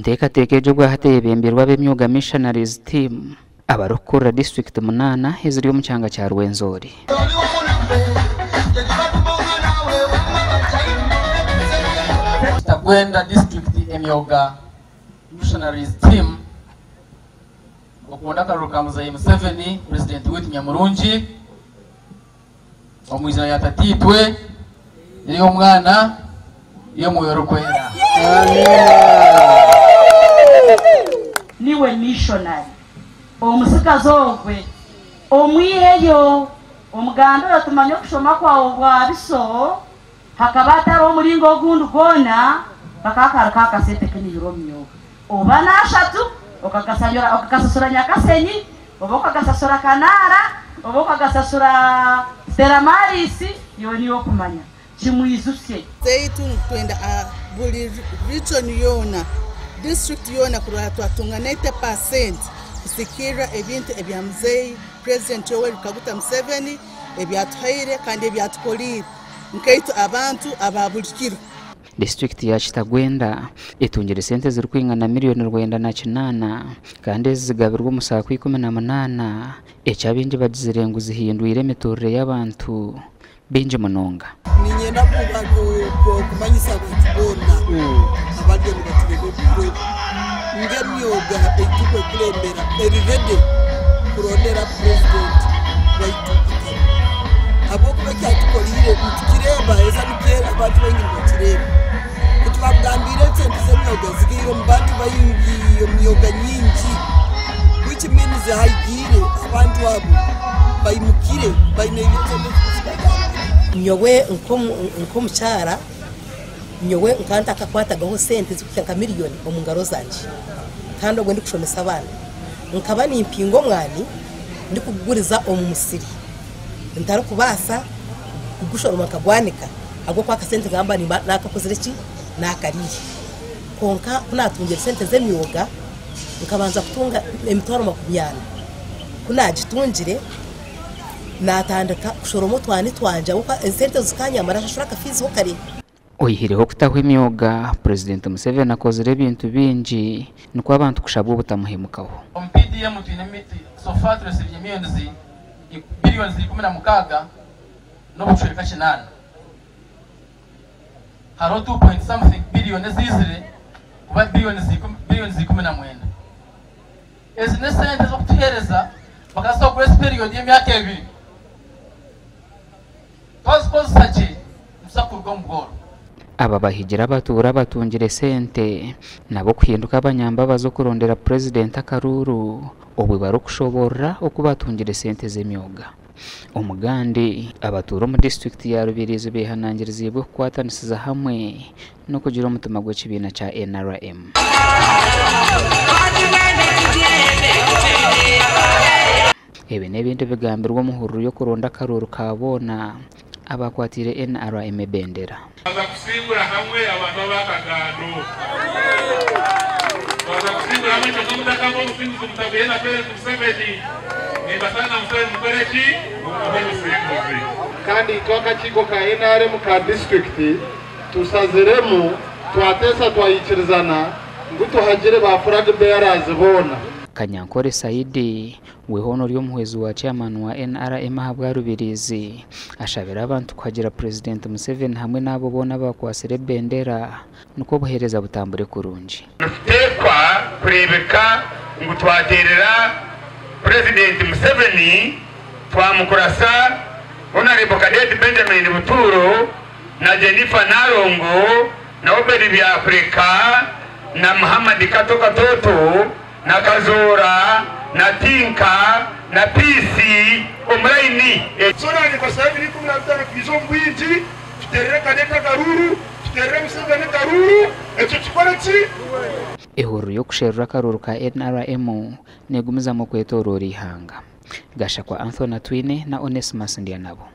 Enteekateeka egi obwahati eyebembeirwe ab'Emyoga Missionaries Team abarikukurira disiturikiti munaana eziri omu kyanga kya Rwenzori. Kitagwenda District Emyoga Missionaries Team okunda akaruru ka Muzeyi Museveni Purezidenti waitu nyamurungi omu izina rya Tataitwe n'ery'Omwana n'ery'Omwoyo Orikwera. Niwe missionary. Omutsigazi ogwe omwiheyo omugambire oti manya okushoma kwawe bwabiso hakaba hatariho omuringo ogundi gwona kakaba kari kakasente k'emihiro omu myooga oba n'ashatu okagasasura Nyakasenyi oba okagasasura Kanaara oba okagasasura Stella Maris iwe niiwe okumanya. Kimwijutsye. Zaitu nitwenda buri region yoona, district yoona kurora twatunga 90% kusikirra ebintu ebya muzeeyi President Yoweri Kaguta Museveni ebyatuhaire kandi ebyatukoliire nkaitwe abantu aba buri kiro. Disiturikiti ya Kitagwenda etungire sente ezirikwingana miriyoni 98 kandi ezi zigabirwe omu saako 18, eki abaingi bagizire ngu zihindwire emiturire y'abantu baingi munonga. Niinyenda kumanyisa abantu boona abariyo nibatureeba obwire obu ngu emyoga ei turikukurembera eri ready kurondera purezidenti waitu akaruru ahabw'okuba eki atukoreire nitukireeba haza nikyo abantu baingi nibakireeba. Ku twamugambiire esente z'emyoga zigiire omu bantu baingi omu myoga nyingi which means hagiire abantu abo baimukire baine esente ezikubayambire. Nyowe nk'omukyara nyowe nkaba ntakakwatagaho sente zirikuhika nka miriyoni omu ngaro zangye kandi obwo ndikushomesa abaana. Nkaba nimpinga omwani ndikuguguriza omu musiri ntarikubaasa kugushoroma nkagwanika ahabw'okuba akasente nkaba nimba naakakozire ki? Naakariire. Kwonka ku naatungire sente z'emyoga nkabanza kutunga emitwaro 40. Ku naagitungire naatandika kushoroma otwani twangye ahabw'okuba esente ezo zikanyamba naashashura akafiizi ho kare. Oyihireho okutaho emyoga, Purezidenti Museveni akozire ebintu bingi nikwo abantu kushabwa obutamuhemukaho. Omu PDM twine so far turesibye millions billions 16 n'obucweka kinaana. Hariho two point something billion eziizire kuba billions 19. Ezi n'esente z'okutuheereza bakazituha grace period y'emyaka ebiri. Twazikozesa gye nituza kuruga omu bworo. Aba bahigire abatuura abatungire sente nabo kuhinduka abanyambabazi okurondera Purezidenti akaruuru obwe barikushoborora oku batungire sente z'emyoga. Omugandi, abatuura omu disiturikiti ya Rubirizi behanangiriziibwe kukwatanisiza hamwe n'okugira omutima gw'ekibiina kya NRM. Ebi n'ebindi bigambirwe omu hururu y'okuronda akaruuru ka boona abakwatiire NRM ebendera. Twaza kusingura hamwe abantu aba Kagando. Twaza kusingura hamwe kyonka mutakaba obusinguzi mutabuhe na President Museveni. Nimbasaba na Museveni mukore ki? Mumuhe obusinguzi. Kandi itwe akakiiko ka nrm ka disiturikiti tushaziremu twateesa twayikirizana ngu tuhagire ba flag bearers boona. Kanyankore Saidi, we hoona ori omuhwezi wa chairman wa nrm ahabwa Rubirizi, ashabire abantu kuhagira Purezidenti Museveni hamwe n'abo boona abakwatsire ebendera nikwo obuheereza butambure kurungi. Nituteekwa kureebeka ngu twateerera Purezidenti Museveni twamukurasa Honourable Cadet Benjamin Buturo na Jennifer Nalongo na Obed Byakureka na Muhammad Kato Katoto na Kazoora na Tinka na Peace omu layini. So naanye nimbashaba ebiro 15 twije omu bwingi tuteerere Cadet akaruuru, tuteerere Museveni akaruuru, ekyo kikore ki? Ehururu y'okusherura akaruuru ka nrm negumizamu okwetoroora eihanga. Gashakwa Anthony Atwine na Onesmus Ndyanabo.